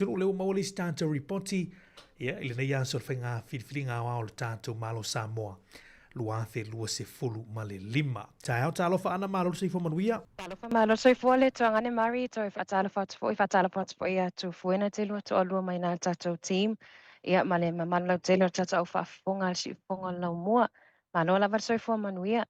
Atunuu lea ua maua le isi tatou ripoti, ia, i lenei aso o le faiga filifiliga aoao o le tatou Malo Samoa 2025. Taeao talofa Ana, malo le soifua manuia. Talofa malo le soifua le tuagane Mari, toe faatalofa atu foi, faatalofa atu foi ia Tufuena te lua toalua mai na le tatou team, ia ma le mamalu lautele o le tatou au faafofoga a le siufofoga o le laumua. Malo lava le soifua manuia.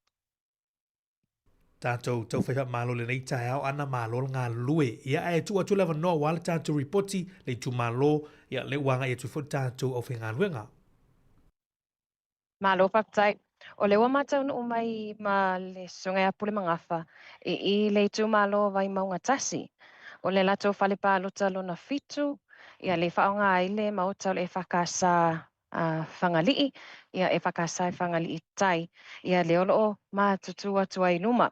Tatou taufai faamalo i lenei taeao ana malo le galulue. Ia ae tuu atu le avanoa aua le tatou ripoti le itumalo, ia lea ua agai atu foi le tatou aufaigaluega. Malo faafetai. O lea ua ma taunuu mai ma le Susuga ia Pule Magafa i i le itumalo o Vaimauga 1. O le latou fale palota lona 7, ia le faaaoga ai le maota o le EFKS a Fagalii, ia EFKS e Fagalii Tai, ia lea o lo o matutu atu ai i luma.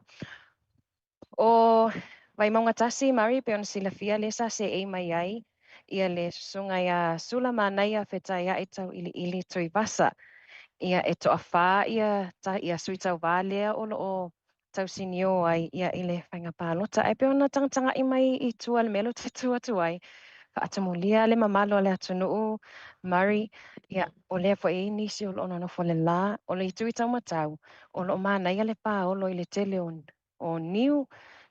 O Vaimauga 1, Mari, pei ona silafia lea sa seei mai ai ia le susuga ia Sulamanaia Fetaia'i Tauiliili Tuivasa. Ia e toafā ia, ta, ia sui tauva lea o lo o tausinio ai ia i le faiga palota. Ae pei ona tagatagai mai i tua i le mea lea ou te tu atu ai, faatamulia le mamalu o le atunuu, Murray, ia, o lea foi e i ai nisi o lo o nonofo i le la, o le itu i taumatau, o lo o manaia le paolo i le tele o, o niu,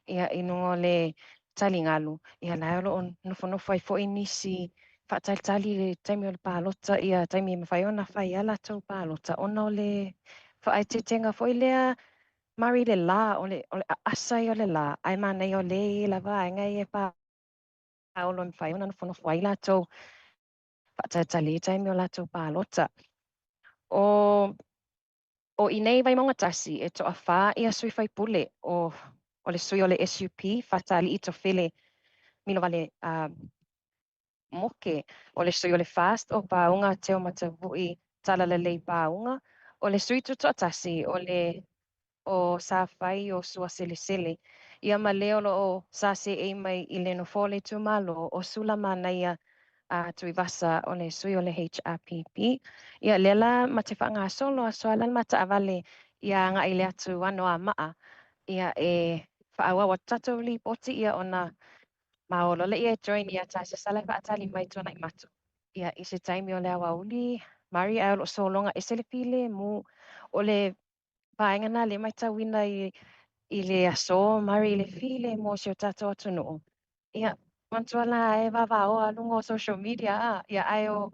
ia, i luga o le taligalu, ia, la o lo o nofonofo ai foi nisi faatalitali i le taimi o le palota, ia, taimi e mafai ona fai a latou palota, ona o le faaeteetega foi lea Mari le la, o le, o le aasa ia o le la, ae manaia o lea e i ai lava vaega ia e paolo e mafai ona nofonofo ai latou faatalitali i taimi o latou palota. O, o i nei Vaimauga 1, e toafā ia sui faipule o, o le sui o le SUP, Fatalii Tofele Milovale uh, Moke, o le sui o le FAST o Pāuga Teomatavui Talalelei Pāuga, o le sui tutoatasi o le o Safai o Suaselesele, ia ma le o lo o sa seei mai i le nofoa o le itumalo o Sulamanaia a Tuivasa o le sui o le HRPP. Ia lea la ma te faagasolo aso ala le ma taavale ia agai i le atu Anoamaa ia e faaauau atu tatou lipoti ia ona Maolo le ia e join ia ta sasala e faatali mai tuanai matou ia i se taimi o le aoauli Mari ae o lo o sologa ese le filemu o le vaega na lea matauina i i le aso Mari i le filemu o si o tatou atunuu ia manatua la e vavaoa luga o social media a ia ae o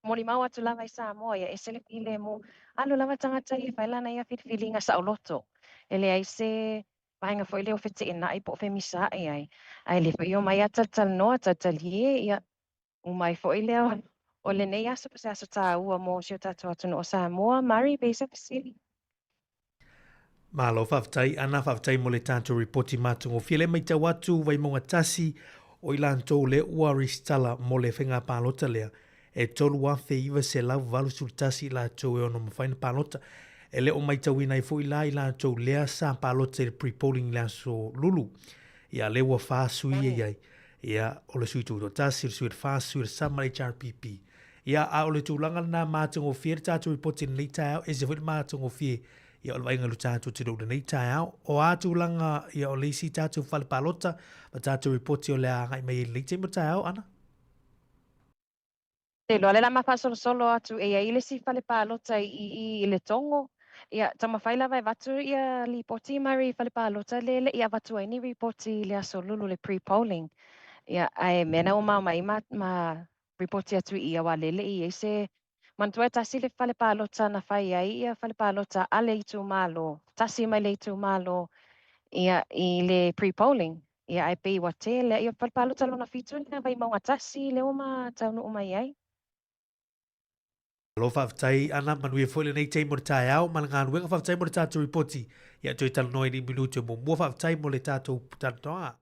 molimau atu lava i Samoa ia ese le filemu alu lava tagata ia e fai lana ia filifiliga saoloto e leai se vaega foi lea o feteenai po o femisaai ai, ae le foi omai a talatalanoa, talitalie, ia, uma ai foi lea o lenei aso, po o se aso taua mo si o tatou atunuu o Samoa. Mari, pe i se fesili? Malo faafetai Ana, faafetai mo le tatou ripoti matagofie. Lea matau atu Vaimauga 1 o i latou lea ua resitala mo le faiga palota lea. E 3,981 i latou e ono mafai ona palota. E le o maitauina ai foi la i latou lea sa palota i le pre-polling i le aso Lulu. Ia, lea ua fa sui e i ai. Ia, o le sui tutoatasi, o le sui o le FAST, sui o le SUM ma le HRPP. Ia, a o le tulaga lena matagofie le tatou ripoti i lenei taeao, ese foi le matagofie ia o le vaaiga i lo tatou atunuu i lenei taeao. O a tulaga ia o le isi tatou fale palota ma tatou ripoti o le a agai mai ai i lenei taimi o le taeao, Ana? Te iloa le la ma faasolosolo atu e i ai le isi fale palota i i i Letogo. Ia, taumafai lava e avatu ia lipoti mai fale palota le le i avatu ai ni ripoti i le aso Lulu le pre-polling. Ia, ae mea na ua ma omai ma, ma ripoti atu i i aua le le i ai se Manatua e tasi le fale palota na fai ai ia fale palota a le itumalo, tasi mai le itumalo ia i le pre-polling. Ia ae pei ua tele ia fale palota lona 7 lena Vaimauga 1 lea ua ma taunuu mai ai. Malo faafetai Ana, manuia foi lenei taimi o le taeao ma le galuega. Faafetai mo le tatou ripoti. Ia toe talanoa i ni minute muamua. Faafetai mo le tatou talanoaga.